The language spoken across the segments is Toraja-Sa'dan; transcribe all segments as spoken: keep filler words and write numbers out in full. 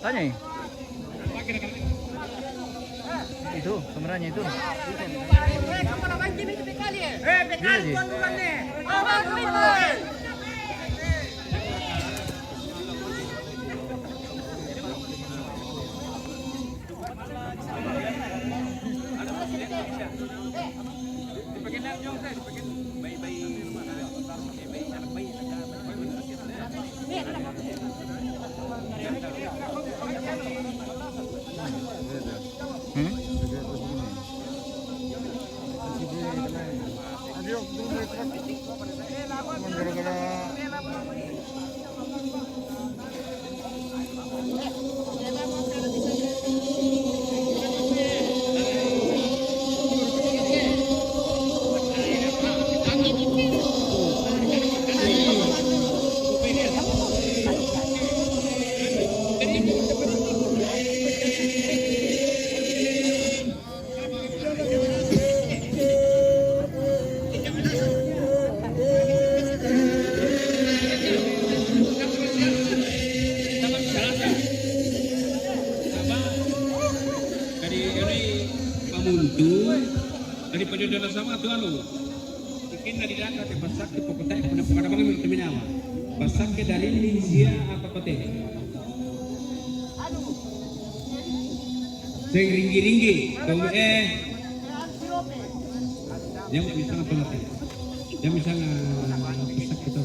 Tanya, eh? Itu, kameranya itu. Iya, iya. Hmm? Dari, dari pamuntu, dari pajodoh sama tu anu. Ikin dari data te pasakke pokoknya pernah pernah bangun teminawa. Pasakke dari Indonesia apa kote? Sing ringgi-ringgi, kau, eh. Yang bisa apa nanti? Yang bisa nggak bisa kita?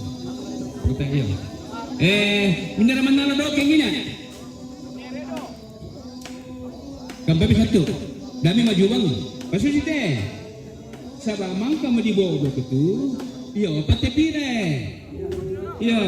Kita iya. Eh, minda manala doke ngina. Kan bisa tu. Dami maju bang. Pasu site. Saba mangka madibo boku tu. Iya, pate pire. Iya.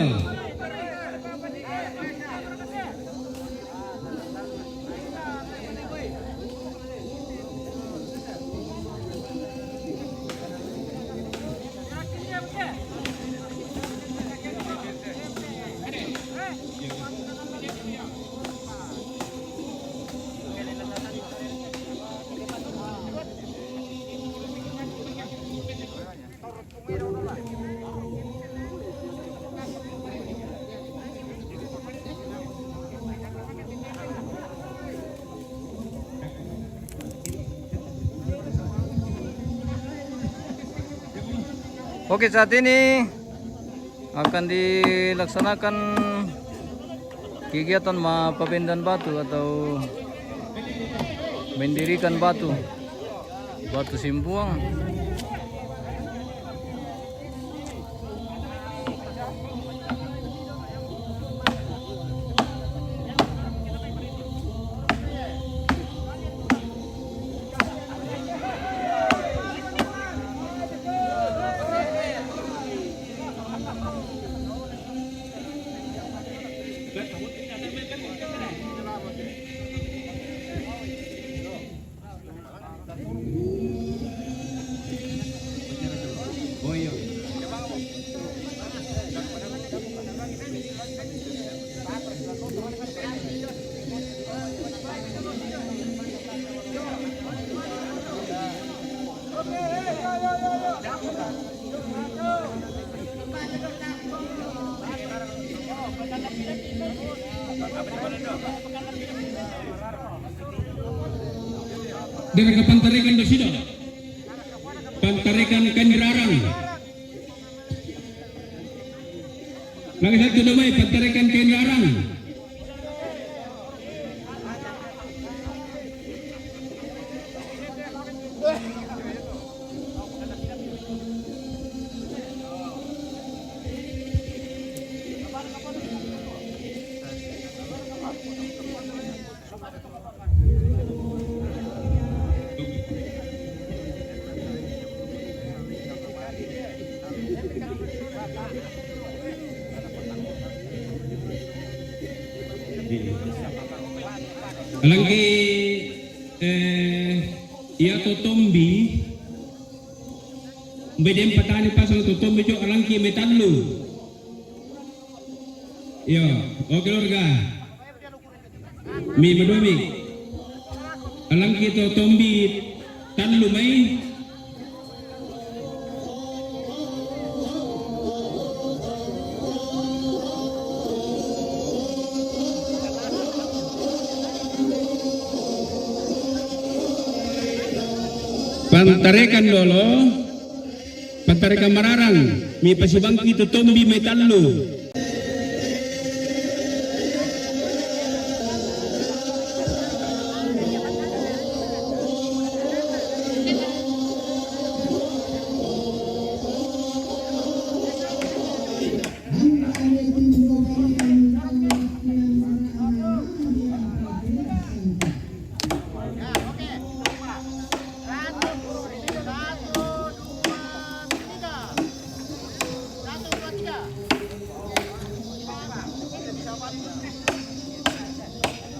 Oke, saat ini akan dilaksanakan kegiatan mapabendan batu atau mendirikan batu, batu simpuang. Dari ke Pantarekan dosida. Pantarekan Kendararang. Lagi satu domai Pantarekan Kendararang. Alangke, eh, iya to tombi. Beden patani pasang to tombi jo alangke metallu. Iya, oke, keluarga. Mi, madua mi. Alangke to tombi tallu mai. Pantarekan dolo, pantarekan mararang, mi pasibangki tu tombi mai tallu.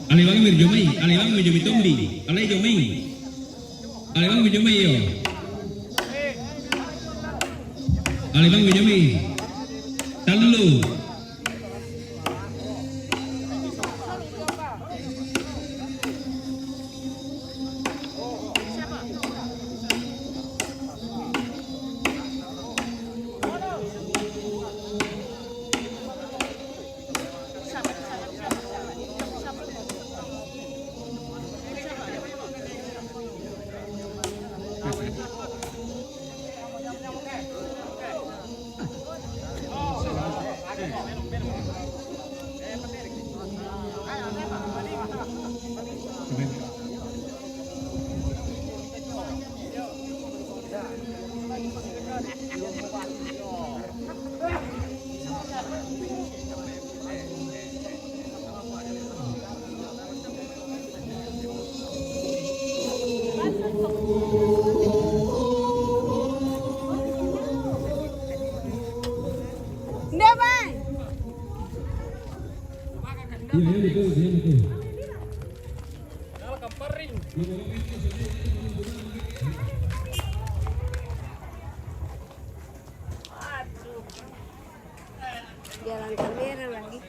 Ale bang mi jo mai, ale bang mi jo mai tombi, ale jo mai. Ale bang mi jo mai yo. Ale bang mi jo mai. Tallu. Jalan kamera lagi.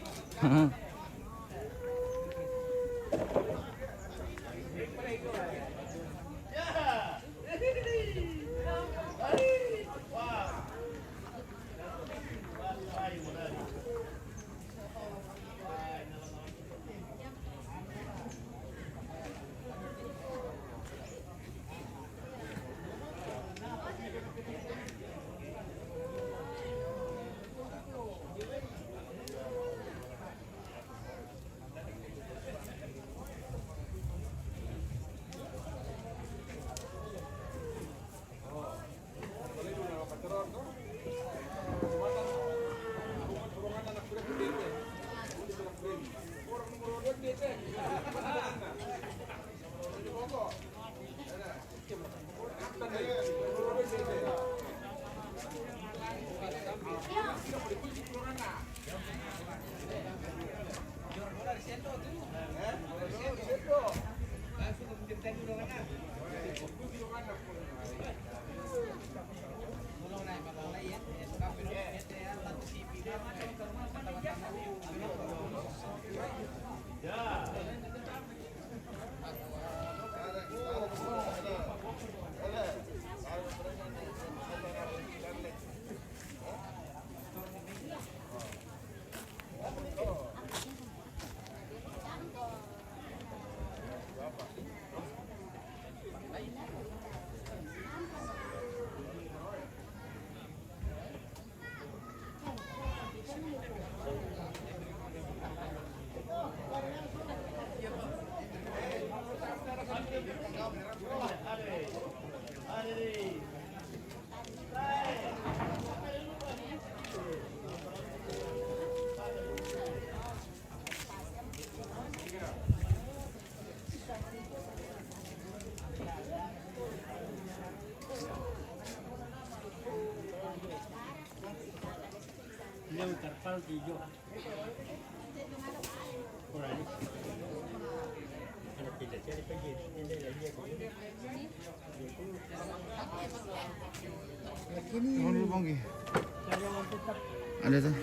Ada tuh.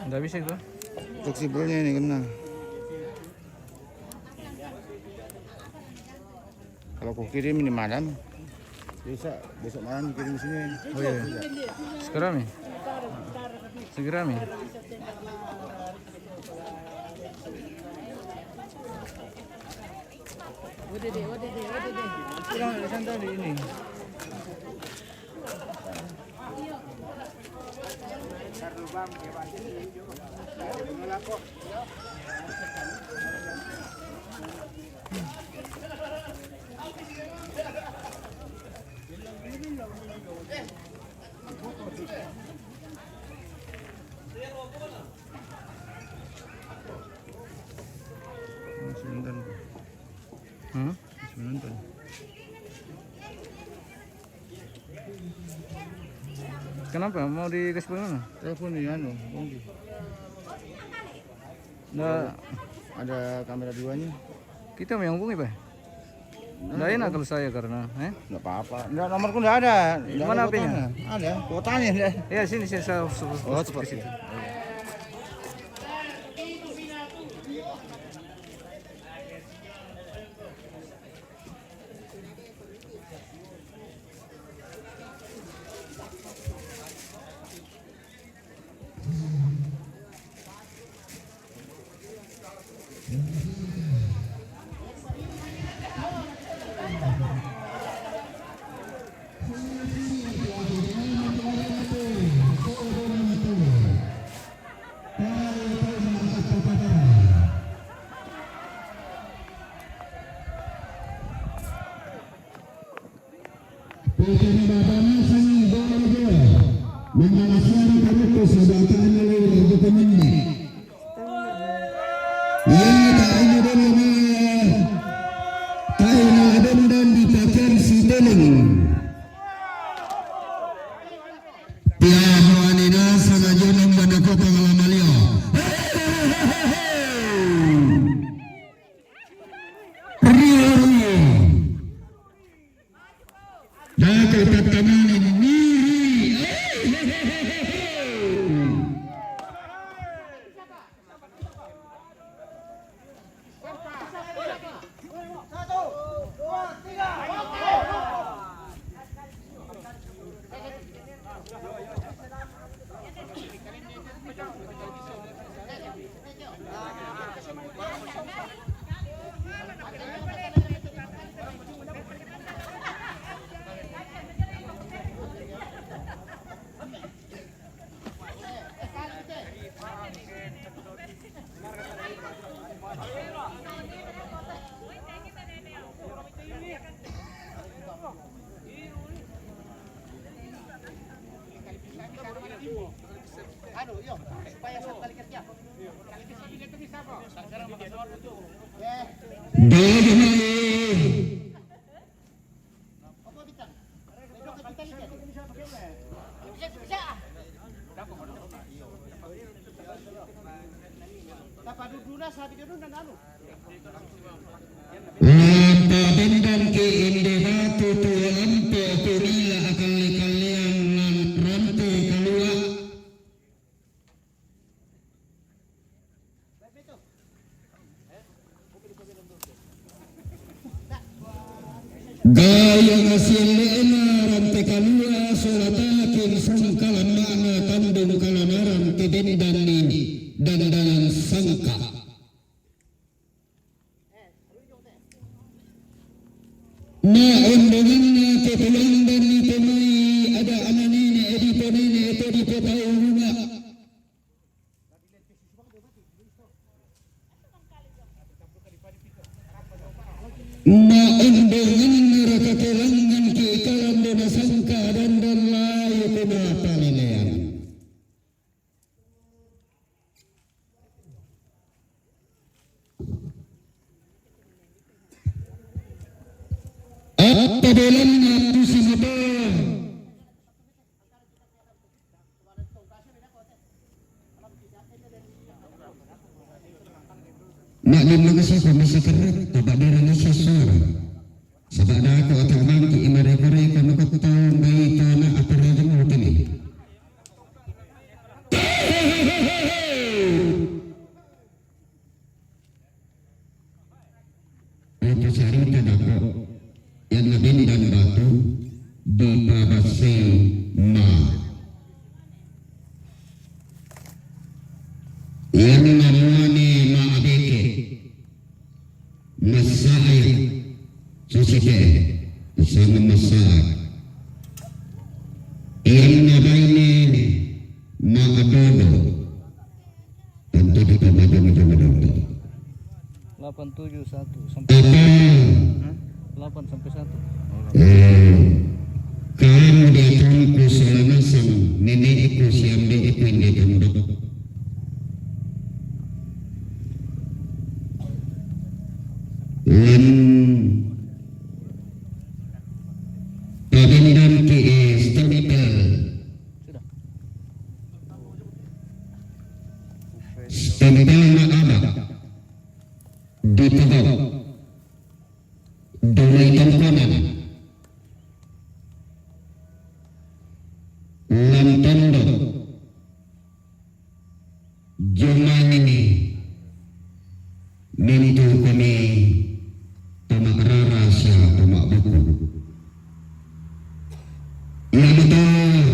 Nggak bisa itu. Fleksibelnya ini kena. Kalau ku kirim ini malam, bisa besok malam kirim sini. Oh iya. Segera mi. Segera mi. Kurang ada santan di ini. Sebentar. Hmm? Sebentar. Kenapa? Mau dikasih bagaimana? Telepon di anu, Bongki. Nggak. Ada kamera duanya. Kita mau yang hubungi, Pak? Nggak enak kalau saya karena, eh? Nggak apa-apa. Nggak, nomorku nggak ada. Nggak ada. Mana H P-nya? Kuotanya. Ada. Kuotanya nggak ada. Ya, sini, sini, saya hubungi. Oh, cepat. Ke situ. Pekene babana sangi bola jo. Mangala siara karuku sabata ana lewat dokumennya. Iya, tak ini dulu ni. Tak ini ada dan dipakai si Teleng. Tiaho anina sama jonong bana kota ngalamalio. Rio, rio. Dako tatamani miri. Anu, yo, supaya satu kali kerja. Dulu dulu. Lampa dendam ke ende batu tu lampa tu lila akan lekaliang nan rampe kalua. Gaya ngasielle'na rampe kalua solatakin sangkala ma'na tandung kalamaran ke dendang ni dandangan sangka. Na ondonganna ke tulang dan ni temai ada ananene ediponene to dipotau luna. Na ondonganna raka kelangan ki ikalan dona sangka dandan layu kuna palelean. Apa belanna tu si motor. Ma'lumma kasi ko masa kerret, apa dera nasa suara. Sabada ko ata mangki imareka-reka maka tahu bayi kana apa raja mutane. Itu carita dako yang nabindan batu di Pabaseng ma. Yang namanya ma abeke. Masaya. Sike, sanga masaat. Iyan na baine maadodo. Tantu di pamatung-matung. Delapan tujuh satu sampai. Apa? Hah? Delapan sampai satu. Eh, kamu datang ku Salamasang, nenek iku siambe iku inde tondok. Lan Pabindan ki, eh, stempel. Stempel na ada di pegawai. Dulai tongkonan. Lan tondok. Jomai mintu kami tama rara sia tama buku. Iya betul.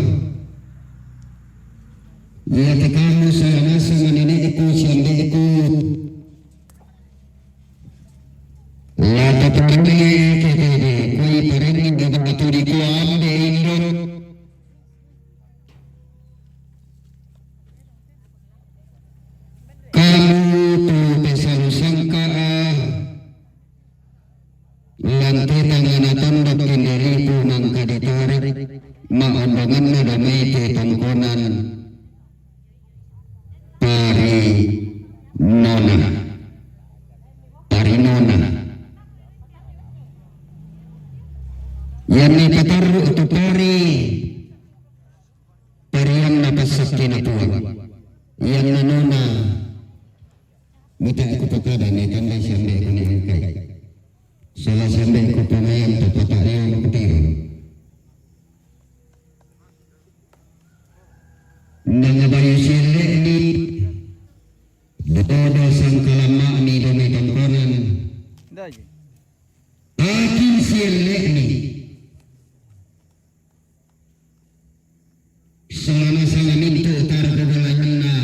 Iya tekamu Salamasang nenek iku siambe iku. La taparni kete de kui parni de batu di kuam de induk. Kamu tu pesalu sangka, ah. Lantai tangana tondok kendali tu mangka ditarik. Ma ondongan na damai te tongkonan. Pari nona. Pari nona. Yang ni patarru tu pari. Pariang na pasakki na tuang. Yang nanona. Mita aku pakada ne tanda siambe ku ne engkai. Salah siambe ku pangayam tu patariang ku tiru. Nanga bayu sielle'ni. Dodo sangkalamma'ni dome tongkonan. Akin sielle'ni. Salama-salama mintu tarko balayanna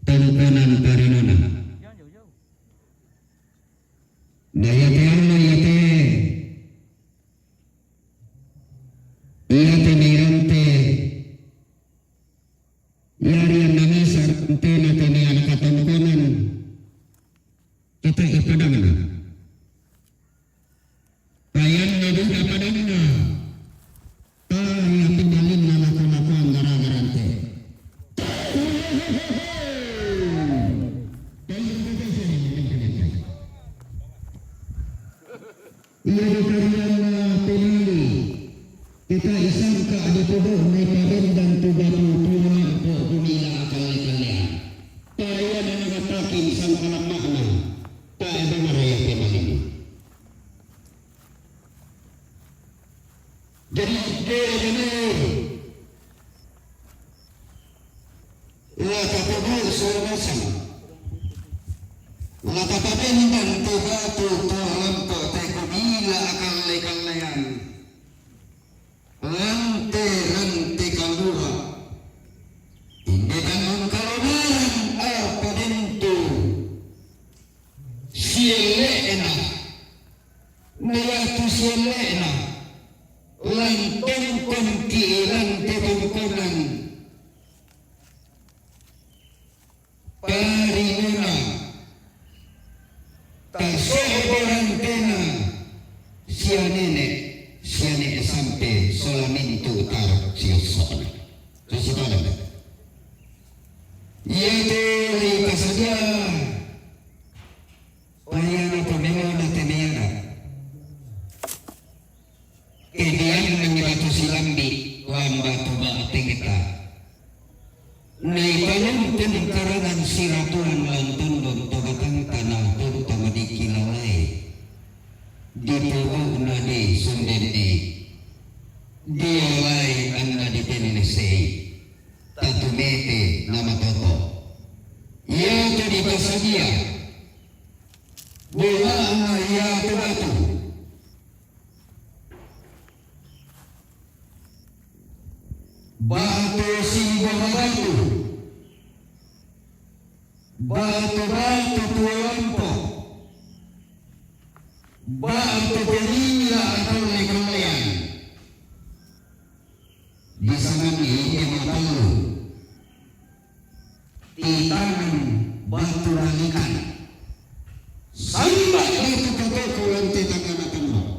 tongkonan parinona. Na yate Allah yate. Iyate nairante. Yari annamisa rantena tene anaka tongkonan. Kita ipadangna. Payanna buda padanna. Taya pinalinna lako-lakoan gara-garante. Iya di karianna penali. Kita isangka di tubuh mai pabendan tu batu tulang po kumila akalle-kallean. Taya na nagatakin sangkalang makna. Taya dengar ya penali. Jadi, kira-kira la tapabu surumasang. La tapabendan tu batu tu lampo te kumila akalle-kallean. Rante-rante kalua. Inde tanong kalobaran apa dentu. Sielle'na. Naiya tu sielle'na, lan tongkon ki ilante tongkonan. Parinona, tasoho barantena, sia nene, sia nene sampe sola mintu tar siossona. Sositana. Iya te ri pasadia. Wayana pamela na temeana. Kedian nang batu silambi, wan batu ba tengeta. Nai panonton karangan siratuan lan tondon to batang tanah tong tamadiki lalai. Di pogona di sundenne. Dialai anna di tennesei. Tatumete namatoto. Iya to dipasadia. Bolana iya to batu. Batu simbah batu. Batu-batu tuampo. Batu Pokoknya atau lekolean. Di sana ni dia matalo. Di tangan batu ralikan. Samba itu kotoko lantai tangan akan mau.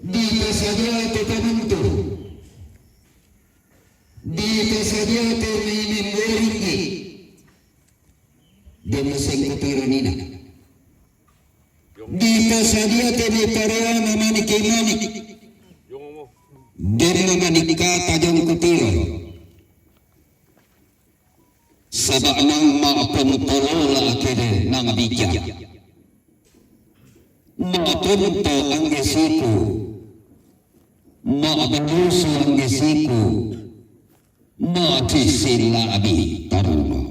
Di tasadia te tamantu. Di tasadia te mainin ringgit. Dia maseng kutiran ina. Di tasadia te ni pareana manik-manik. Dia manik kata jong kutiran. Saba' nang ma'apontolola kede nang bija. Ma'aponto angge siku, ma'abalusu angge siku, ma'atisi la'bi taruno.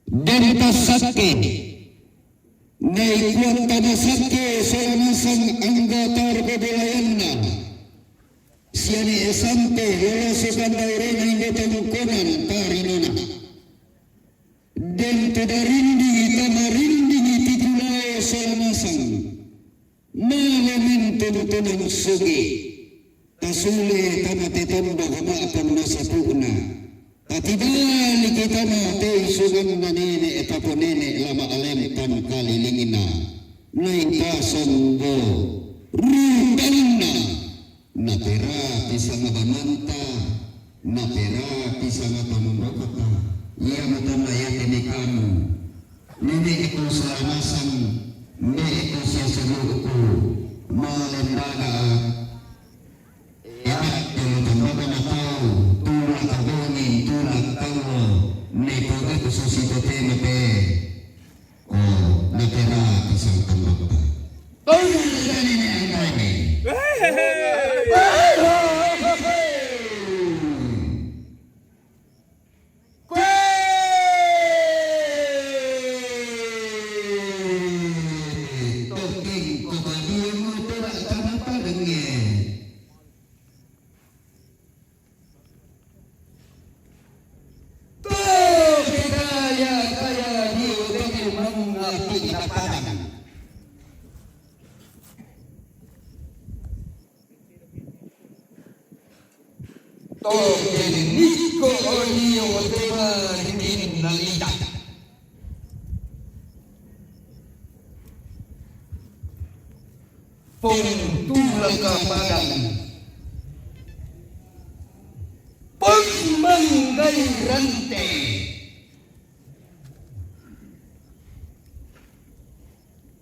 Den tasakke, nai kuat tamasakke sola nasang anggota rebebelayanna. Siani esante lolo sukanda urena indotan konan tarinona. Den tu darindingi tamarindingi titulae sola nasang. Malemen tuntunan sugi. Tasule tama te tondok ma'apan masapu'na. Tatibali kita na te isungan na nene' e tapo nene' lama alem tan kalilingna. Nai tasonggo rutanna. Napera pisanga bananta, napera pisanga tamundokota. Ia matanna ia tene kamu. Nene eko salamasang, ne eko sia saluku. Malembaga. Ia tene tambaga na tau, tula kaboni, tula tau. Ne poga kususi tete mate. Oh, natera pisang tembakau. Tolong dari nenek angkane. Toking ko badia mo tera tanapa denge. To kaya kaya di utangi manga pinapadan. To keniko onio tema ringin nalita. Pong tulaka padang. Pong manggai rante.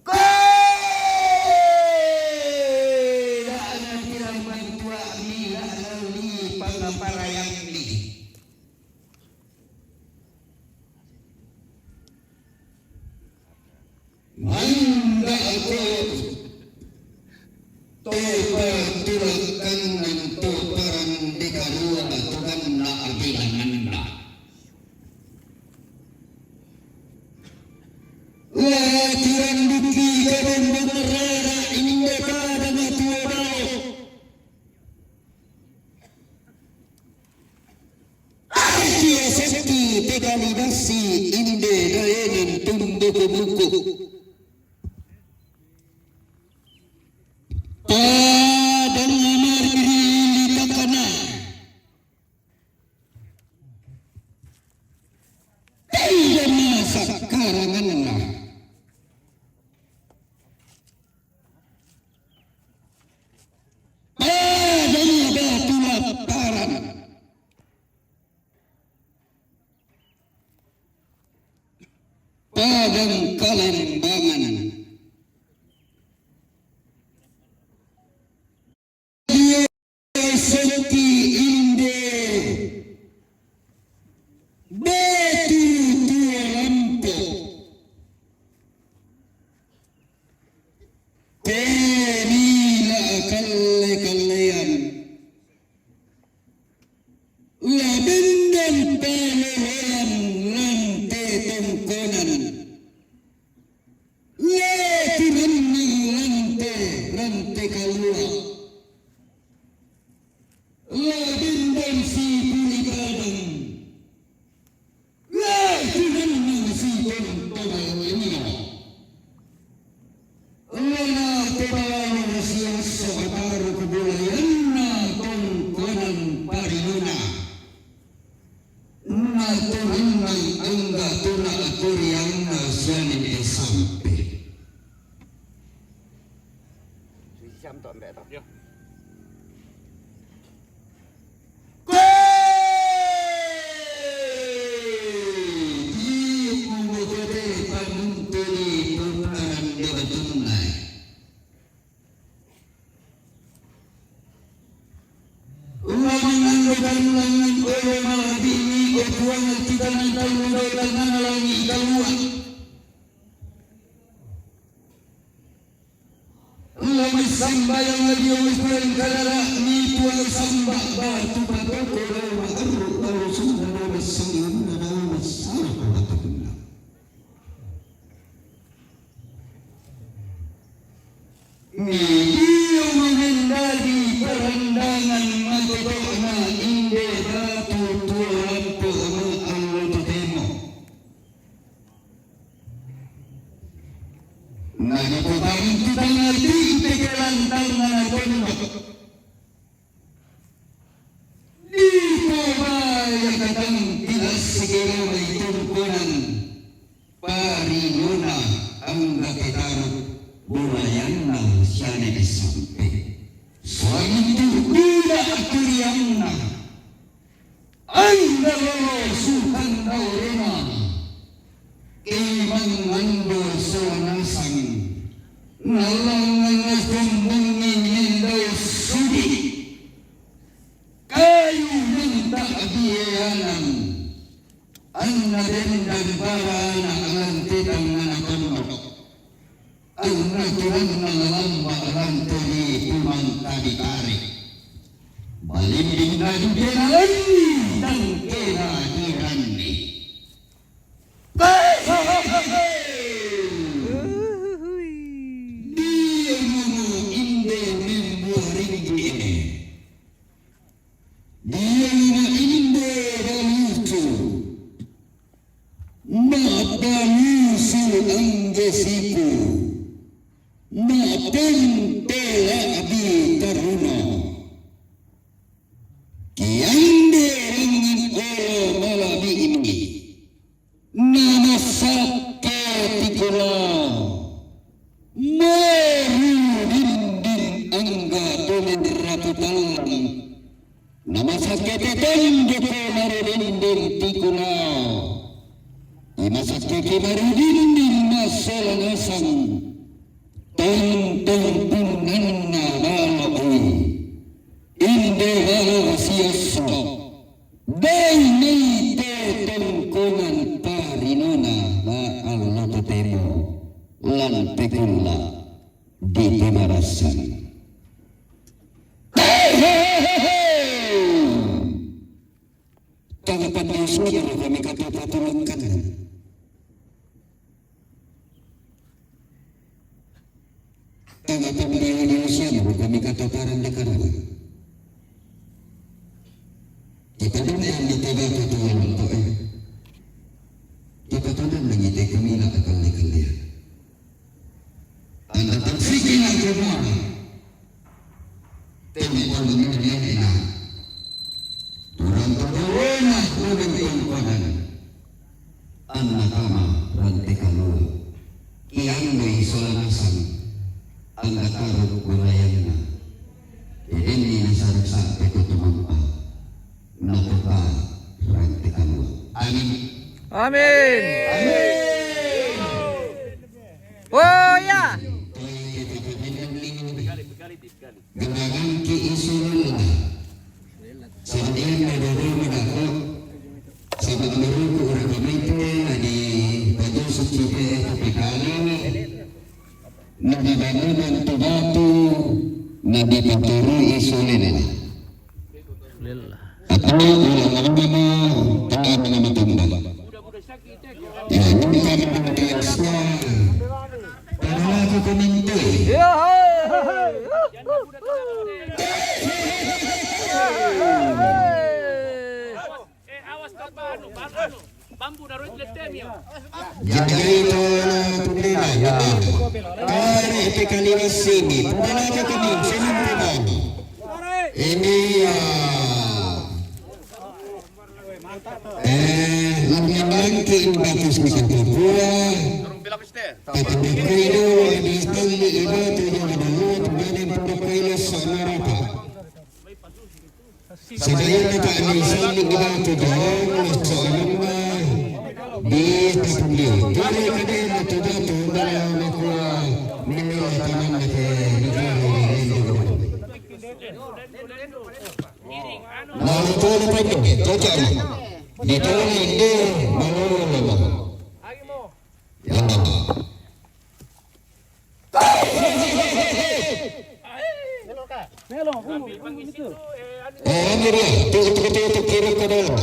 Ko dana tirang bantuami, dana li pangaparayammi. Mangga ako to patulakan nan to parande karua to ganna abilanganna. Latiran duki kadang berrara inda kada matuwa bayo. Akia sakki tegali dassi inde daenen tumbuku-buku. Padang amariri litakana. Tidak masa karanganna. Padang batu laparan. Padang kalembangan. Dia senti inde. Betul tua lampu. Tenila kalle-kallean. Labenden paleloan rante tongkonan. Letiranni rante, rante kalua. Labenden si puli padang. Letiranni si tongkonan lima. Turunan angga tula kurianna siane sampe. Koe! Di umotete panuntuni putaran debatunna. Uwa mangandung langan olo malabini otuang kita nang talu dau tangana langi kalua. Lami sambayang lagi wis paling kadala ni tuang samba batu patoko dau magarru dau sunda dau masangan dau masalah kau katakunna. Midio mengendali perandangan matotokna inde batu tuo lampu ma allo totemo. Nadipotarinti tangati tekelan tangana tondok. Dipobaya katang tilas sekelamai tongkonan parinona angga ketaru bulayanna siane sampe. Suami tu tidak kurianna. Angga lolo sukan daurena. Imang ando soanasang. Nalang nangasumbungi mindau sudi. Kayu minta bianan. Anna dendang bara anak lantetang anak tondok. Anna turanna lamba lante di tumang tadi tare. Balimbing nadi kena lenni dan kena diranni. Dia mama inde membuah ringgi. Dia mama inde balucu. Mapalusu angge siku. Mapente la'bi taruna. Kiande ringngan olo mala'bi ini. Namasakke tikula. Meru dinding angga tulen ratu tallang. Namasakke teteng joko marudinding tikula. Imasakke ki marudinding masola nasang. Tongtong punanna balo oi. Inde balo siosso. Dai mai te tongkonan parinona la allo totemo. Lan pekulla. Di pemarasan. Tanggapan dia sendiri kami kata patulangkan. Tanggapan dia dia siapa kami kata parang dekat. Kita dulu yang ditiba tu tuan untuk eh. Kita tanam lagi teh kami nak akan dia. Anda taksiki na kemua. Tempo mengenai na. Turang todorona turang tongkonan. Anna tama rante kalua. Kianggoi sola nasang. Angga taruk bulayanna. Edenni nasaruk sampe ko tumampa. Natoka rante kalua. Amin. Amin. Amin. Oh ya. Gengganganki isu lella. Sadianna dodona dako. Saba meruku urang kamaite na di pajusuki te tapi kali. Na dibangunan tu batu, na dipaturui isu lella. Lella. Atau ulang-ulang nama, tangan nama tumbang. Ya, ini kan biasa. Pada lagi komentar. Ya, hai, hai, hai. Eh, awas ka anu, bang anu. Bambu naruh letemi. Jadi itu na tundina ya. Tarik ke kali sini. Pemana ke kami sini pemana. Ini ya. Eh, lamang langki in batis ni Kapupua. Kapupua ino, eh, di Stanley iba tu yang ada, tu banin Kapupua sa marata. Sedaya kata ni Stanley iba tu dong, sa marata. Di Stanley. Tuloy ka din, tu dong, tu bala makuha, nila tanan na ke, di Stanley. Lalu tu lepas itu, cocok ni. Di tu ni, di, malu, malu. Ya. Eh, ini dia. Tu, tu, tu, tu, kiri ke dalam.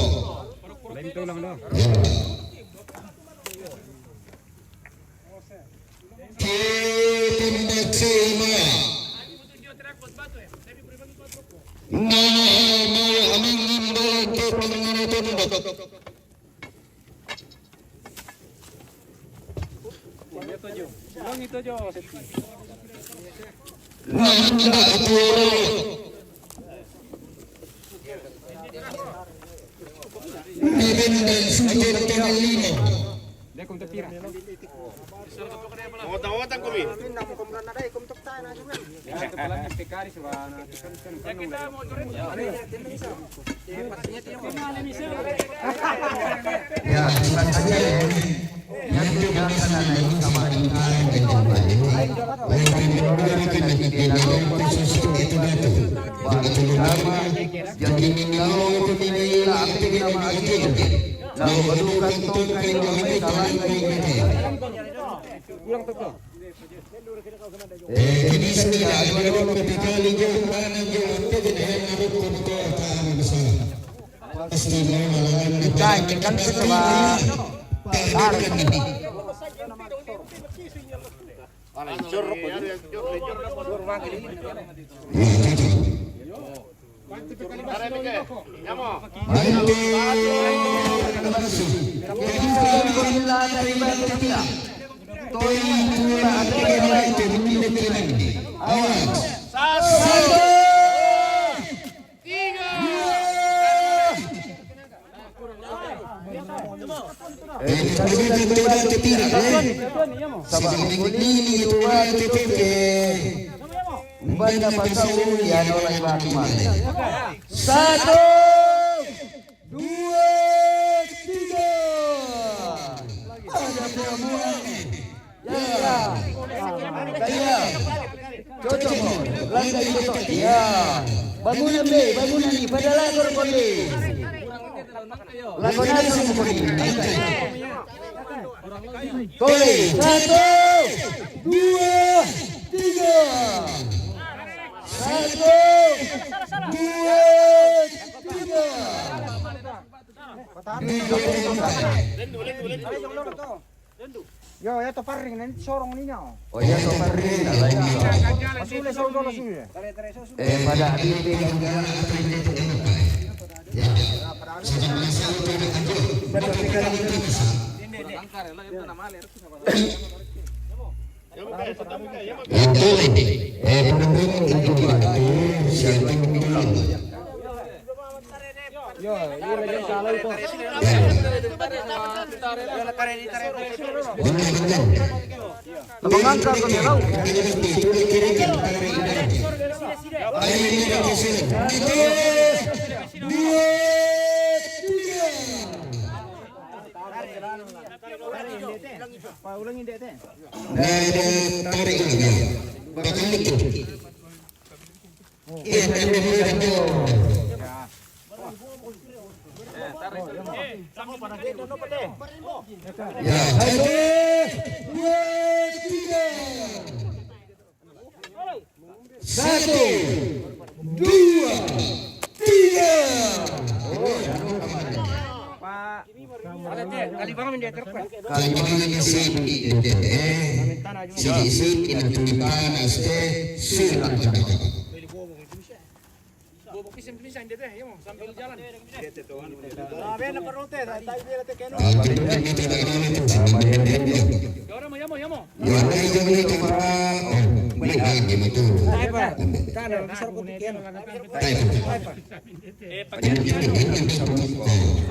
Ya. Kiri tembak sima. Nah, mau aming imbal ke pengenai tembak. Nah, tidak atuh. Ini dan sudah tengah lima. Watan-watan kami. Ya, terima kasih. Yang juga sana ini sama dengan yang coba ini. Yang kedua, yang kedua, yang kedua, yang kedua, yang kedua, jadi ini kalau itu ini lah, itu ini nama itu. Nah, itu kan tuh kayak gitu, kayak gitu. Eh, kini sini ada dua ketika liga mana yang untuk dengan harus kotor tak ada masalah. Pasti mau lawan. Jangan kan setelah. Eh, kita berikan tepuk tangan, eh. Sebab minggu ini itu, eh, kita, eh, benda pasal yang orang yang mati. Satu, dua, tiga. Ada perempuan. Ya. Ya. Cocok, mo. Langkah cocok. Ya. Bangunan, be. Bangunan ni. Pada langkah, be. Langkah langsung, be. Koi. Satu, dua, tiga. Satu, dua, tiga. Yo, ya to parring, nanti sorong ni nyawa. Oh, ya to parring, alai ni. Masuk le, sorong dulu, masuk le. Eh, pada ini pegang. Ya. Yang penting, eh, penting itu berarti siapa yang bilang? Yo, iya lagi salah itu. Mengangkat ke dalam. Pak, ulangi, Dek, teh. Nah, ada tarik lagi. Pakai itu. Iya, tarik lagi. Ya, satu, dua, tiga. Satu, dua, tiga. Kalibangan ni sini, eh, sini, sini, itu tanah, eh, sila. Bobo pisan-pisan dia teh, ya mo, sambil jalan. Ah, ben, perlu teh, tai dia teh keno. Ya, orang mau, ya mo, ya mo. Ya, orang yang itu, Pak. Oh, baik, baik, dia itu. Tai, Pak. Tanah besar kau pikiran. Tai, Pak. Eh, pakai. Ini, ini, ini, ini, ini.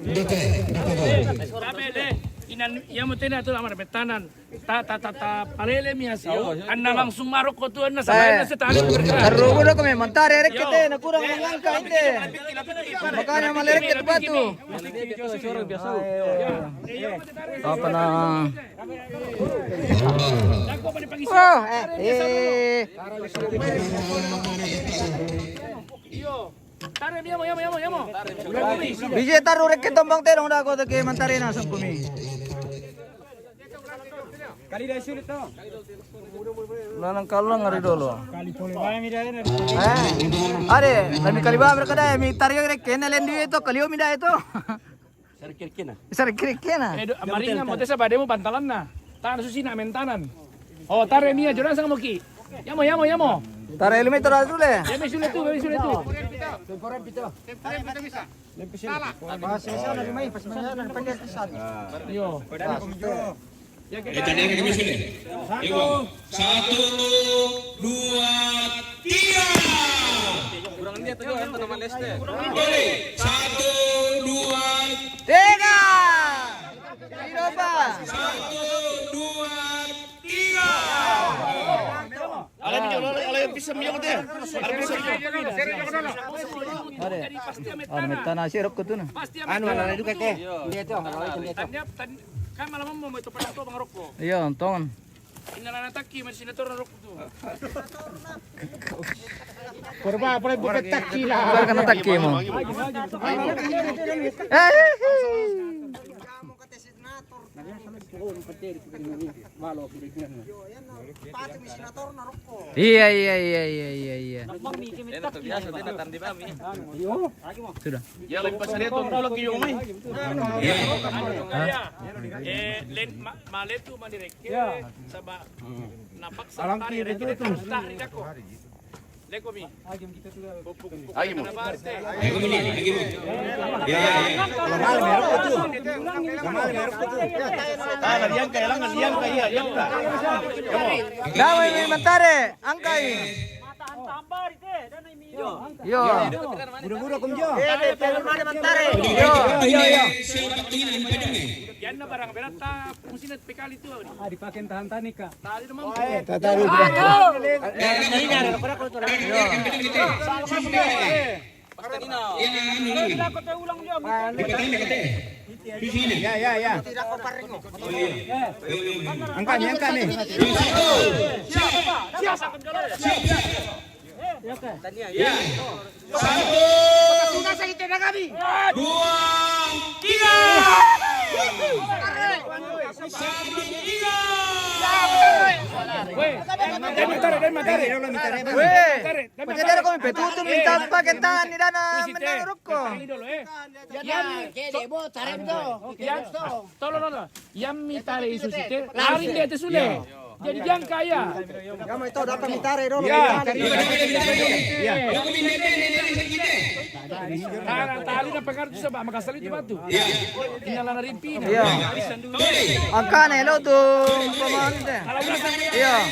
Deke, deke, deke. Tabe de. Inan, iya mo tena tu lamar betanan. Ta, ta, ta, ta, palele mi asi. Anna langsung maroko tu, anna sama, anna setali. Karugo ko memang tare rekke te, na kurang mangangka ite. Makanya malereke tu batu. Apa na? Oh, eh, eh. Tare, yamo, yamo, yamo, yamo. Bije taru rekke tombang terong da ko te ke mantare na sungkumi. Kali da sulit to. Nanang kalang ari dolo. Kali pole bae mi da ena. Eh, are, kami kali ba mereka da mi tari rekke na lendi itu kali mi da itu. Sare kiri kena. Sare kiri kena. Eh, do, maringa mo tesa bademu pantalanna. Tan susi na mentanan. Oh, tare mia joran sang moki. Yamo, yamo, yamo. Tare lima itu rasule. Yamo sule tu, yamo sule tu. Pas sana lima, pas sana pendek pisan. Yo. Pas itu. Eh, tadi kami sudah. Yuk, satu, dua, tiga. Boleh. Satu, dua, tiga. Satu, dua, tiga. Ala mi, ala, ala bisa mi, ala bisa mi. Ada. Ada metana sih rokok tu na. Anu, ala itu keke. Dia tu, ala itu dia tu. Kan malam mau itu pada tu bang rokok. Iya, tonton. Ina lana taki, mari sina torna rokku tu. Korba, apa lagi bukan taki lah. Bukan kena taki mo. Eh, eh, eh. Iya, iya, iya, iya, iya, iya. Sudah. Ya, lebih pasal itu, kalau kiyo, mi. Hah? Eh, len, ma-, maletu manireke, saba napaksa tari itu. Leko mi. Lagi mo. Lagi mo. Ya, ya, ya. Ah, diyan ka, diyan ka, iya, diyan ka. Dawai mi mantare, angkai. Yo. Buru-buru kum yo. Yo, yo, yo. Yan na barang berata, fungsi na pekali tu. Ah, dipakai tahan tani ka. Tadi tu mampu. Tadi. Ya, ya, ya. Angkat ni, angkat ni. Satu. Satu. Dua. Tiga. Satu, tiga. Weh, dari matare, dari matare. Weh, matare, dari matare. Matare ko mi petutu minta pakai tahan ni dana menang rokok. Yan, kede bo tarem to. Yan, tolo, tolo. Yan mi tare isu site. Lari dia te sule. Jadi jangka ya. Ya mai to dapat mi tare dolo. Ya. Tara tali na pengar tu saba makasali tu batu. Ina lana rimpi. Ya. Angkane lo tu pemain te. Ya.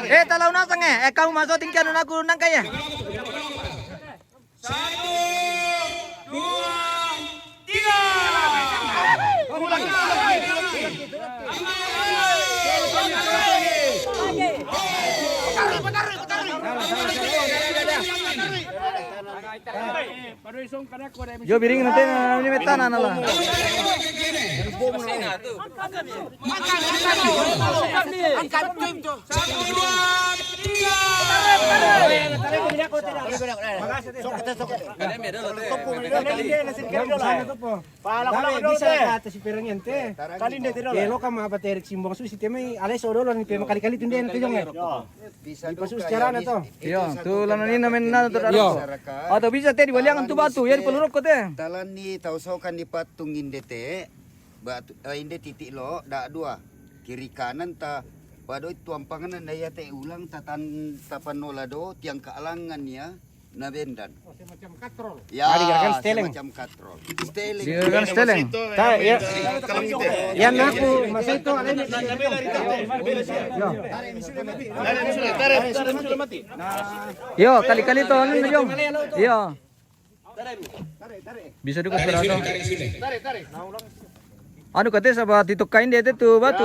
Eh, talau nasang eh. Eh, kamu masuk tingkian aku nangkai ya. Satu, dua, tiga. Yo, biring nanti na ini metana na la. Satu, dua, tiga. Pala ko dolo te. Bisa kata si perengente. Kali nde te dolo. Lo kama apa terik simbong susi te mai aleso dolo ni pe kali-kali tunde na te jong. Bisa pasu secara na to. Yo, tu lana ni na men na to. Yo. Atau bisa te di baliangan tu batu ya di peluruk ko te. Talan ni tau sokan di patung inde te. Batu, eh, inde titik lo, da dua. Kiri kanan ta, padoi tuampangan na ya te ulang tatan, tapan nola do, tiang kaalangan ya, na bendan. Oh, semacam katrol. Ya, ah, digerakan seteleng. Semacam katrol. Seteleng. Digerakan seteleng. Ta, ya. Yang aku, masa itu, ada ini. Yo. Yo, kali-kali to, anu, Jong. Yo. Bisa duka tu rasa. Anu kate saba titok kain dia tu batu.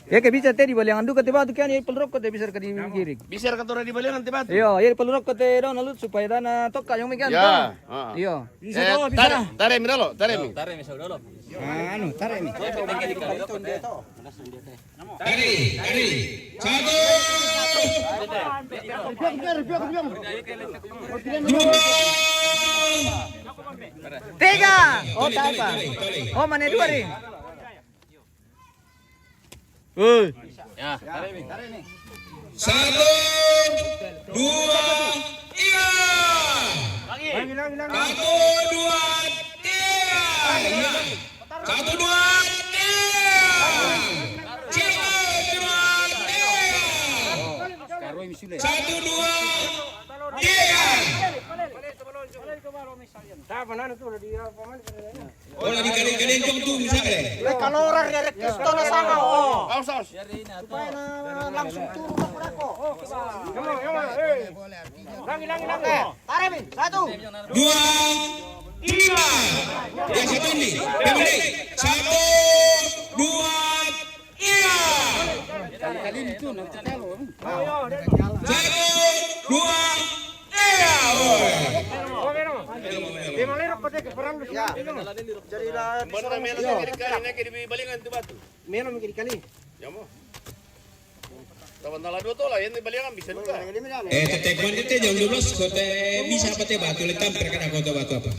Ya ke bisa te di baliangan duka te batu kian ya pelrok te bisa ka di kiri. Bisa ka tora di baliangan te batu. Iyo, ya pelrok te dong lalu supaya dana toka yang megan. Ya. Iyo. Bisa to, bisa. Tare mi dolo, tare mi. Tare mi dolo. Anu, tare mi. Tari, tari. Satu. Dua. Tiga. Oh, tak apa. Oh, mana dua ni? Hei. Ya. Satu, dua, tiga. Satu, dua, tiga. Satu, dua, tiga. Satu, dua, tiga. Satu, dua, tiga. Oh, lagi kalian-kalian jong tu misalnya. Kalau orang dia request to na sama, oh. Aus, aus. Supaya na langsung turun aku, aku. Langi, langi, langi. Taremin, satu. Dua. Tiga. Ya, satu ni. Satu, dua, tiga. Satu, dua, tiga. Melo mi kali. Tabantang la dua tola, yan di baliangan bisa duka. Eh, tete kuan tete jam dua belas, ko te bisa apa te batu, le tampar kada ko te batu apa.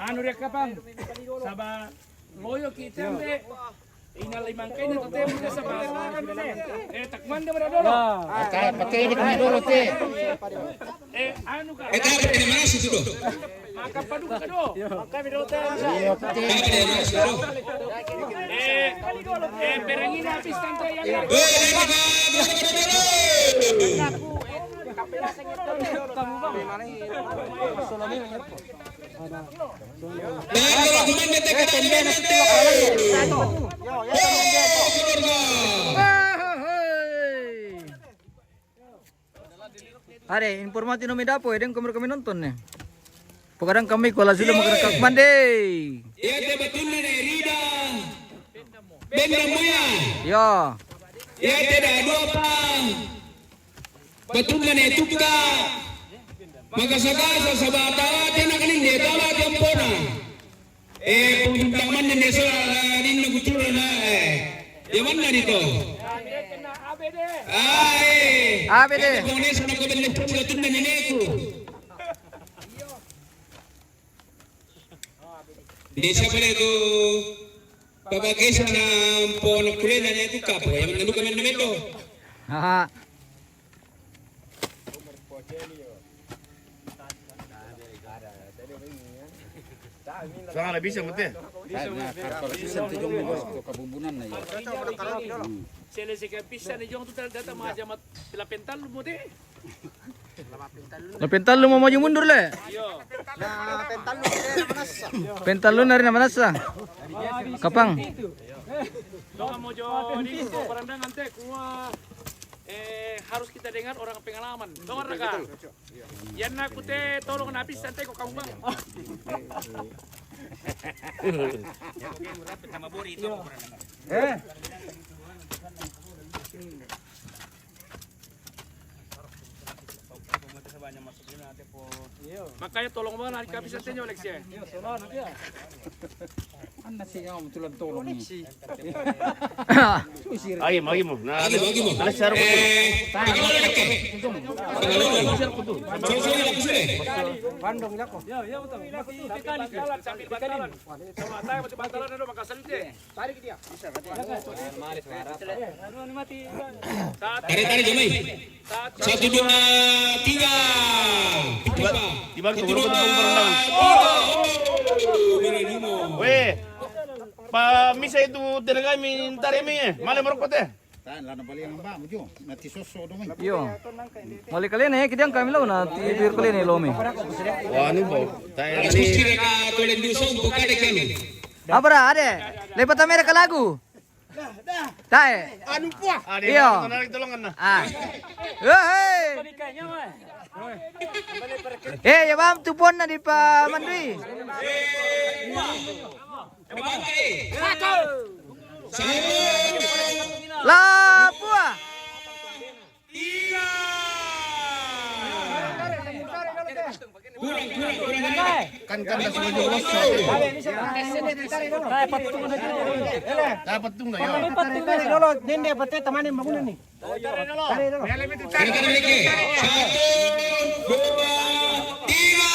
Anu dia kapang, saba loyo ki tembe, Ina limang kaina tu te, muda sama. Eh, tak mande bara dolo. Aka, pake ini kami dolo te. Eh, anu ka. Eh, tak apa ini mana sih tu? Maka paduka do. Maka mi do te. Iya, pake. Eh, eh, perangina habis tante yang. Eh, ini ka. Are, informasi no mi dapo, eh, deng kami nonton ne. Pokoknya kami kalau sudah makan kak mande. Iya, dia betul ne, Rida. Benda muya. Yo. Iya, dia dah dua pa. Batunna ne tukka. Makasakasa sabata tena kanin de tala jampona. Eh, pembuntang mana ne so, eh, ninna kucura na, eh. Ya mana ni to? Ah, eh. Abede. Kata pone sana ko belle pun batunna neneku. Desa pale tu. Pabagesa na pona kulena ne tukka po. Ya mana nuka men medo. Haha. Sana bisa mute. Bisa mute. Bisa mute. Kabumbunan na ya. Sele seka bisa ni jong tu data maja mat lapental mute. Lapental mo maju mundur le. Iyo. Pental lu nari na manasa. Kapang. Dong mo jo di ko parandang ante kuwa. Eh, harus kita dengar orang pengalaman. Dengar ka? Yan na kute tolong napi santai ko kamu bang. Eh. Makanya tolong bang nanti kami santai nyo Alex ya. Anna si kamu tulang tolong ni. Agi mo, agi mo. Na, agi mo, agi mo. Alas saro ko. Eh, Bandong jako. Sambil batalan, sambil batalan. Tarik dia. Tarik, tarik, Jomai. Satu, dua, tiga. Tiba, tiba, tiba, tiba, tiba. Oh, oh, oh. Weh. Pa misa itu tenaga mi tare mi, eh. Male merokok teh. Tan, lana bali yang mbak mujo. Nanti soso dong. Iyo. Male kalian eh, kita yang kami lo na ti bir kalian eh, lomi. Wah, ini bau. Tanya tadi. Abra, ade. Lepas tamera kalagu. Tae. Anu puah. Iyo. Tolong na. Ah. Hei. Eh, ya bam tupon na di pa mandui. Lapua. Kan, kan, dah suruh dia. Dapat tunggu ya. Tarik dulu, nende, pate tamane bangunan ni. Tarik dulu. Satu, dua, tiga.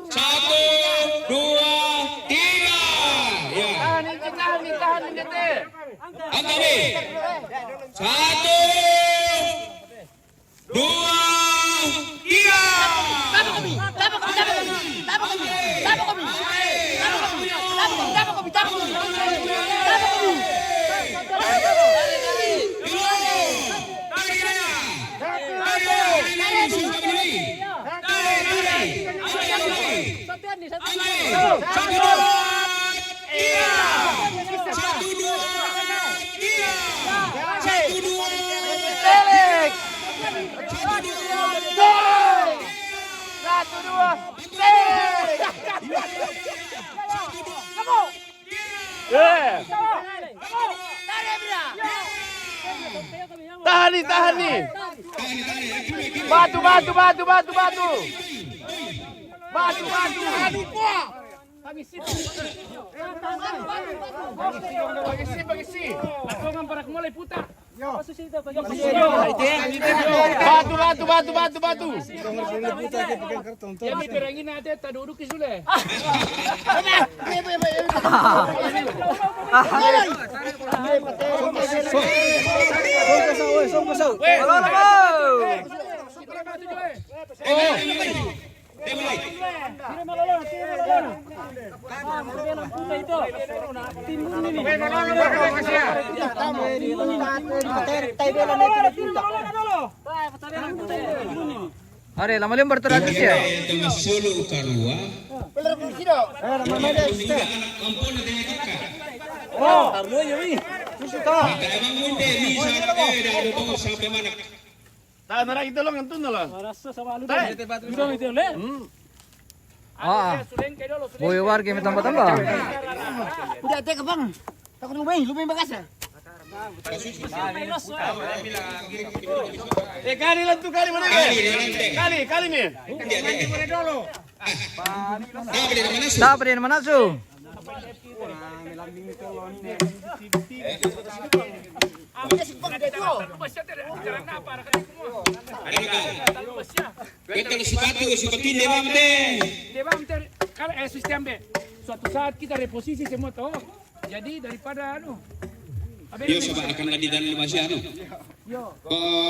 Satu, dua, tiga. Ya. Tahan, tahan, tahan, tahan. Angkat, Mi. Satu, dua, tiga. Satu, dua, tiga. Satu, dua, tiga. Satu, dua, tiga. Satu, dua, tiga. Satu, dua, tiga. Eh. Tahan ni, tahan ni. Batu, batu, batu, batu, batu. Batu, batu. Aduh, wah. Pangisi, pangisi. Aku akan parak mulai putar. Batu, batu, batu, batu, batu. Yang diperangin ada, tak duduk di sule. Are, lama lembar terakhir ya. Itu masuk karua. Ampun, ada yang kakak. Oh, karua ya, wi. Susu ta. Maka emang munde, bisa, eh, dah ada bos sampai mana? Tak, nara kita lo ngantun lah. Marasa sama lu deh. Udah itu le. Hmm. Ah. Boy warga yang tambah-tambah. Udah, teka, Bang. Takut lu main, lu main bagas ya? Eh, kali lah tu, kali mana? Kali, kali ni. Dapat dari mana su? Kita lu sepatu, sepatu dia bang deh. Dia bang ter, kalau eh sistem be. Suatu saat kita reposisi semua toh. Jadi daripada anu. Yo, sebab akan lagi dan masih anu. Yo. Oh,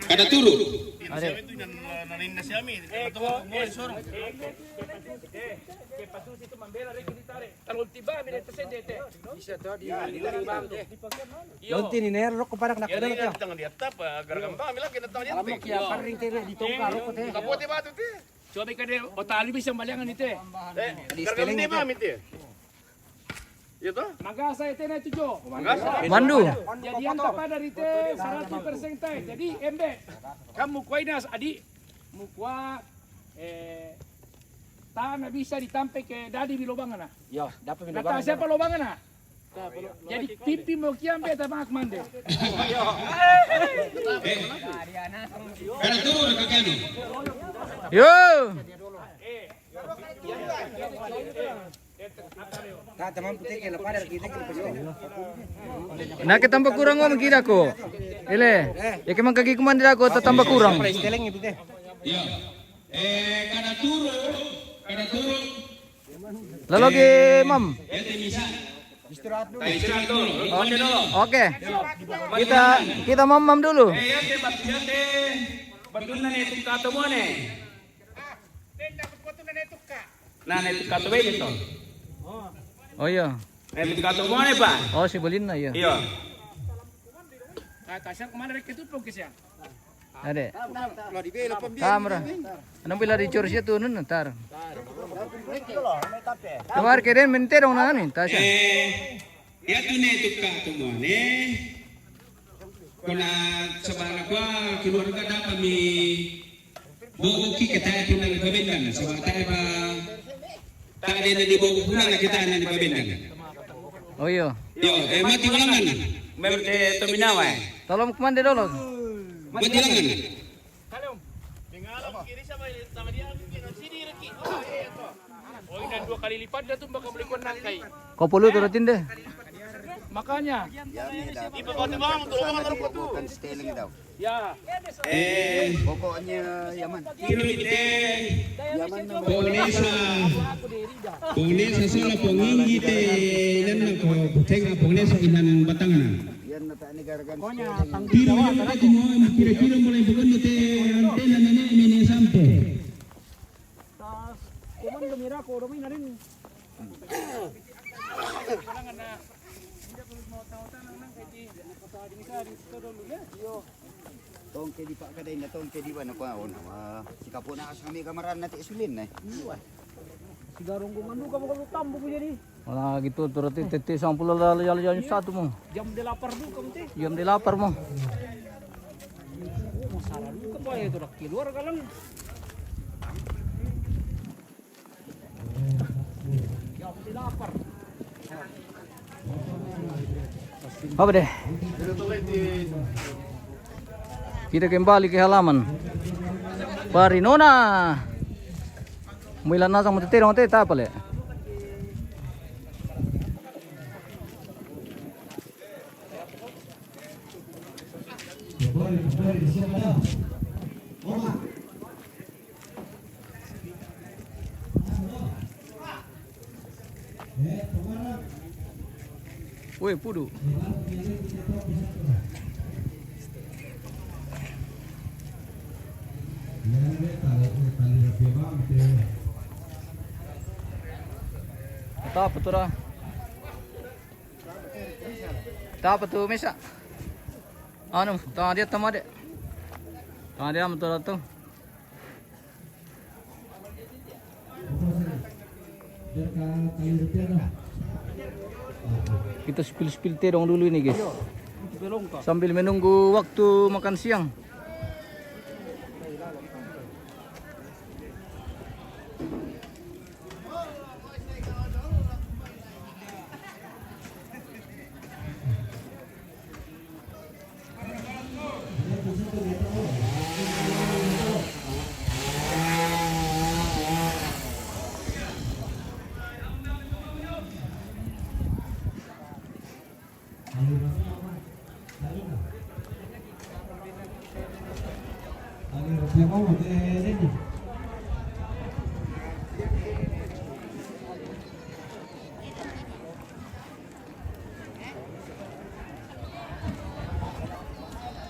kada turu. Ada. Kalau tiba ambil itu sendiri teh. Bisa toh di, di lubang teh. Lonti ni ner rokok parak nak. Iya, ada iya, teh. Di tengah di atap, eh, gara-gara bilang kita tengah di atap. Alamak ya, paring teh di tongkar rokok teh. Kapote batu teh. Coba kada otak bisa baliangan itu. Eh, di gara-gara seteling dia itu. Paham itu. Iya toh? Magasa itu na itu, Jo. Magasa. Mandu. Jadi yang tapada itu seratus persen tai. Jadi embe. Kamu kuainas adi. Mukua eh tanah bisa ditampe ke dadi mi lobang na. Yo, dapat mi lobang. Kata siapa lobang na? Jadi pipi mau kiam be tabak mande. Kada turun ke kanu. Yo. Nah, kita tambah kurang ngomong kira ko. Ile, ya kemang kaki kuman tidak ko tambah kurang. Iya. Eh, kada turun, kada turun. Lalu ke mam. Ya, teh bisa. Istirahat dulu. Istirahat dulu. Oke. Kita kita mam mam dulu. Eh, ya, teh, bat-, ya, teh. Betul na ne, tukka to mo ne. Na ne tukka to be to. Oh iya. Ne tukka to mo ne, Pak. Oh, si Belinna ya. Iya. Nah, tasar kemana rek itu pun ke siang. Ade. Tamra. Anong pila di Georgia tu nun tar. Kemar keren mente dong na ni tasar. Eh, ya tu ne tukka to mo ne. Kuna sabana kwa keluarga dapat mi bobo ki kata itu nang kabendan sabata ba. Tadi na di bobo puna na kita na di kabendan. Oh iya. Yo, eh, mati ulangan. Mem te tominawa eh. Tolong kemande dolo. Mati ulangan. Oh, ini dua kali lipat dah tu bakal beli kuat nangkai. Kau perlu turutin deh. Makanya. Ibu kau tu bang, tu rumah tu. Ya. Eh, pokoknya yaman. Kilo ite. Yaman nama. Ponesa. Ponesa sola ponginggi te. Inan ko kutenga ponesa inan batangana. Yan na tak ni garagan. Kiro yan na timo kira-kira mulai bukan te antena nene mene sampo. Tas kuman gemira ko domi narin. Tongke di Pak Kadai na tongke di bana ko, oh, nama si kapona asami kamaran na te sulin na. Iya. Si garong ko mandu kamu kamu tambu ko jadi. Wala gitu turut tete sampul la la la satu mo. Jam de lapar du kamu te. Jam de lapar mo. Oh, masara du ka ba itu dak keluar kalan. Apa deh? Kita kembali ke halaman. Pari nona. Muilan nasang mati terong te tapale. Woi, pudu. Atau apa tu dah? Atau apa tu, Misa? Anu, tengah dia, tengah dia. Tengah dia, betul tu. Kita spill-spill teh dong dulu ini, guys. Sambil menunggu waktu makan siang.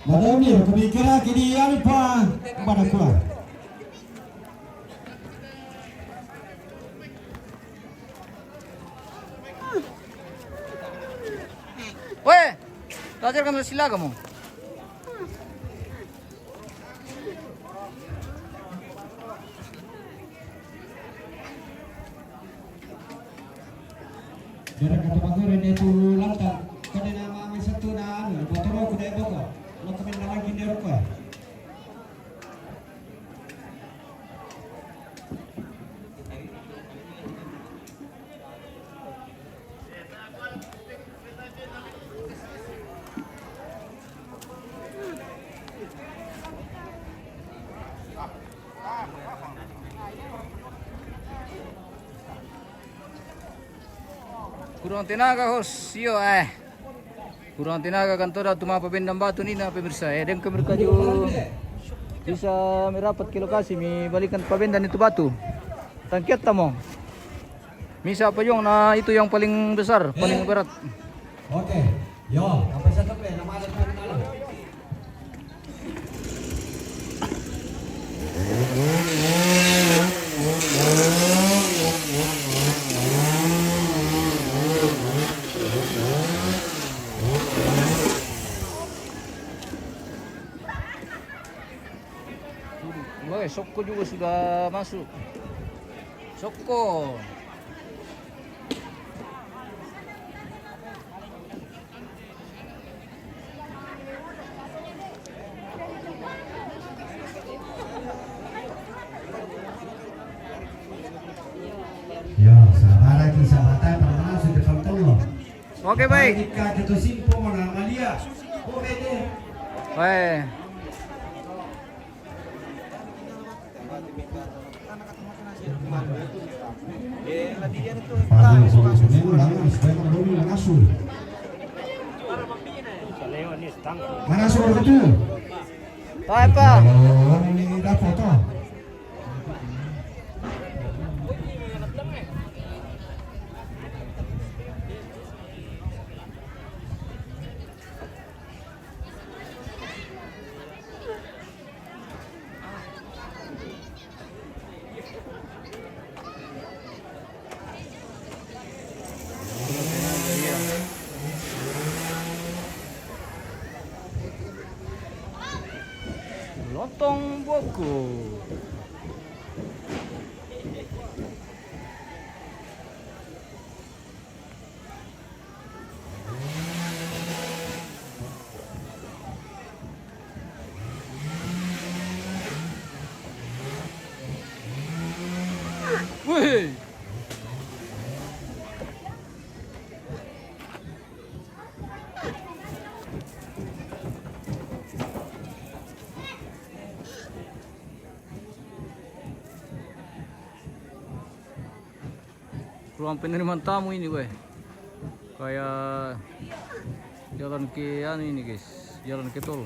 Madam ni, kami kira kini alpa pada kua. Weh, belajar kamu sila kamu. Dara kata bagore ne tu lanta. Kade nama mai satu na anu, botoro ku dai boko. Lo kamen na lagi ne roko. Kurang tenaga, host. Iyo, eh. Kurang tenaga kan toda tu mapa bendam batu ni na pemirsa, eh. Dan ke mereka juga bisa merapat ke lokasi, mi balikan pabendan itu batu. Tangkiat tamo. Misa apa yung na itu yang paling besar, paling berat. Oke. Yo, apa satu pe? Nama ada tu kenal. Woi, Soko juga sudah masuk. Soko. Yo, sabara ki sabata, permana sudah kau tahu. Oke, baik. Ika jatuh simpo mana Amalia. Oke deh. Baik. Mana suruh itu? Tahu apa? Oh, ini dah foto. Lontong buku. Wih. Ruang penerimaan tamu ini, weh. Kayak jalan ke anu ini, guys. Jalan ke tol.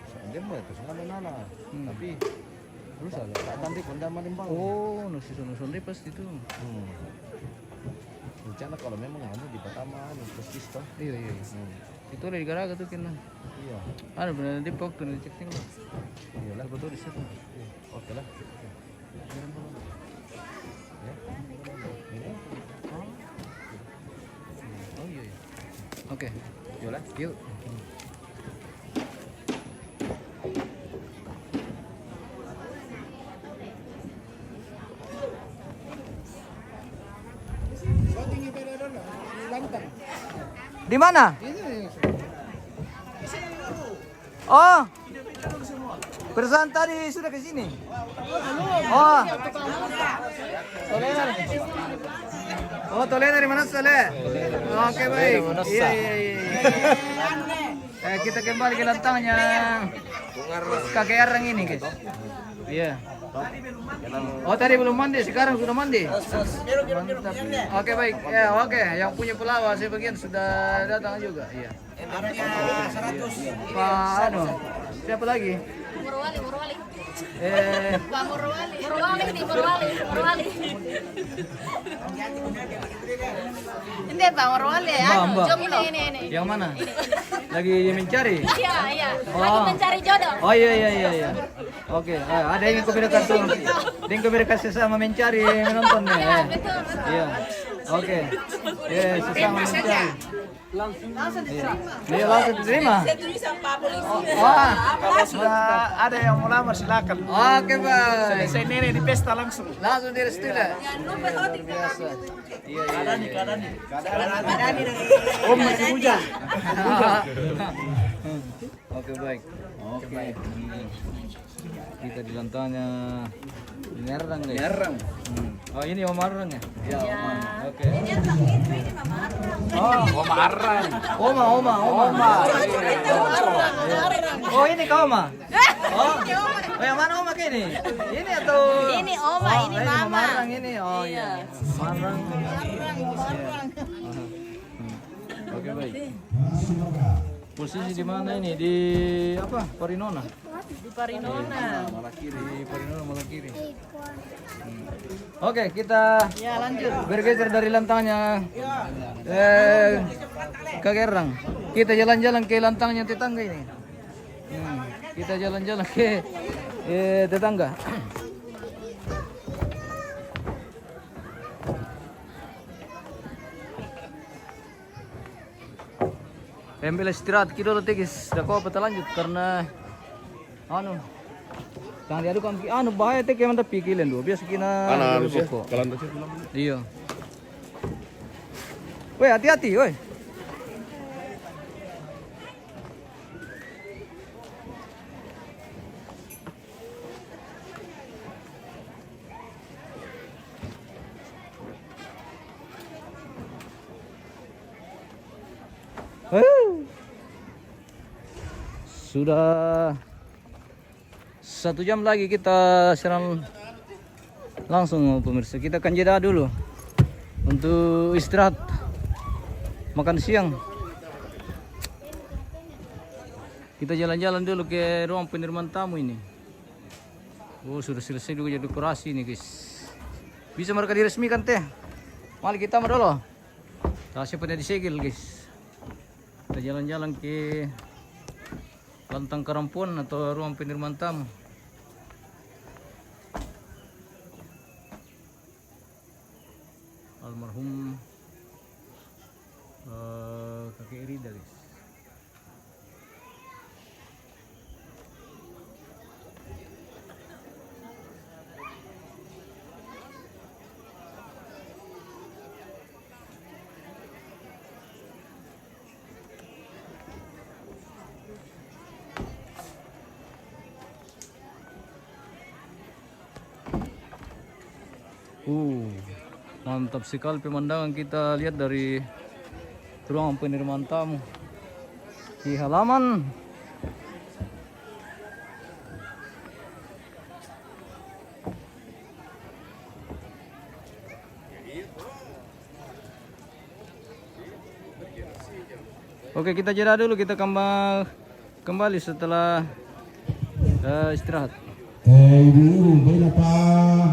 Dia mau itu semua ada nala. Hmm. Tapi susah lah. Tak tadi konda malimbang. Oh, nasi sono sonde pasti tu. Hmm. Rencana kalau memang anu di pertama anu pasti toh. Iya, iya, iya. Hmm. Itu ada di garaga tu kena. Iya. Ada benar di pok tu, cek sini lah. Iya lah. Betul di situ. Iya. Oke lah. Ya. Ini. Oh, iya, iya. Oke. Yolah. Yuk. Di mana? Oh, perasaan tadi sudah ke sini. Oh, Tolena. Oh, Tolena dari mana, Sale? Oke, baik. Iya, iya, iya, iya. Eh, kita kembali ke lantangnya kakek Arang ini, guys. Iya. Oh, tadi belum mandi, sekarang sudah mandi. Mantap. Oke, baik. Ya, oke. Yang punya pelawa sebagian sudah datang juga. Iya. Pak, anu, siapa lagi? Morowali, Morowali. Eh, Pak Morowali. Morowali nih, Morowali, Morowali. Ini Pak Morowali ya, Mbak, anu, Mbak. Jomblo. Ini, ini, ini. Yang mana? Ini. Lagi mencari? Iya, iya. Oh. Lagi mencari jodoh. Oh, iya, iya, iya, iya. Oke, eh, ada yang komunikasi. Ada yang komunikasi sama mencari menonton ya. Iya, betul, betul. Iya. Oke. Iya, sesama mencari. Langsung diterima. Iya, langsung diterima. Saya tulis sama Pak Polisi. Wah, kalau sudah ada yang mau lamar, silakan. Oke, Pak. Selesai nenek di pesta langsung. Langsung direstui lah. Jangan lupa, luar biasa. Iya, iya, iya. Keadaan nih, keadaan nih. Keadaan nih. Om masih bujang. Oke, baik. Oke. Hmm. Kita di lantangnya Nyarang, guys. Nyarang. Hmm. Oh, ini Om Arang ya? Ya, Om Arang. Oke. Oh, Om Arang. Oma, Oma, Oma. Oma. Oh, ini kau, Oma? Oh. Oh, yang mana Oma ini? Ini atau? Ini Oma, oh, ini ini Mama. Om Arang ini. Oh, iya. Iya. Om Arang. Iya. Hmm. Oke, baik. Posisi di mana ini? Di apa? Parinona? Di Parinona. Di Parinona, malah kiri. Hmm. Oke, kita, ya, lanjut, bergeser dari lantangnya. Eh, Kagerang. Kita jalan-jalan ke lantangnya tetangga ini. Hmm. Kita jalan-jalan ke, eh, tetangga. Ambil istirahat kita dulu, Tegis. Dah kau apa lanjut karena anu, tang diadu kan anu bahaya, Tegis, mantap pikiran dulu. Biasa kina ana anu sih, kok. Kalau anda sih pulang. Iya. Weh, hati-hati, weh. Huh. Sudah satu jam lagi kita serang langsung, pemirsa. Kita akan jeda dulu untuk istirahat, makan siang. Kita jalan-jalan dulu ke ruang penerimaan tamu ini. Oh, sudah selesai juga jadi dekorasi ini, guys. Bisa mereka diresmikan, teh. Mari kita mau dulu. Nah, siapa dia disegel, guys. Kita jalan-jalan ke lantang karampuan atau ruang penerimaan tamu. Almarhum, eh, kakek Rida, guys. Uh, mantap sekali pemandangan kita lihat dari ruang penerimaan tamu di halaman. Oke, kita jeda dulu, kita kembali kembali setelah eh, istirahat. Eh, ibu-ibu, baiklah, Pak.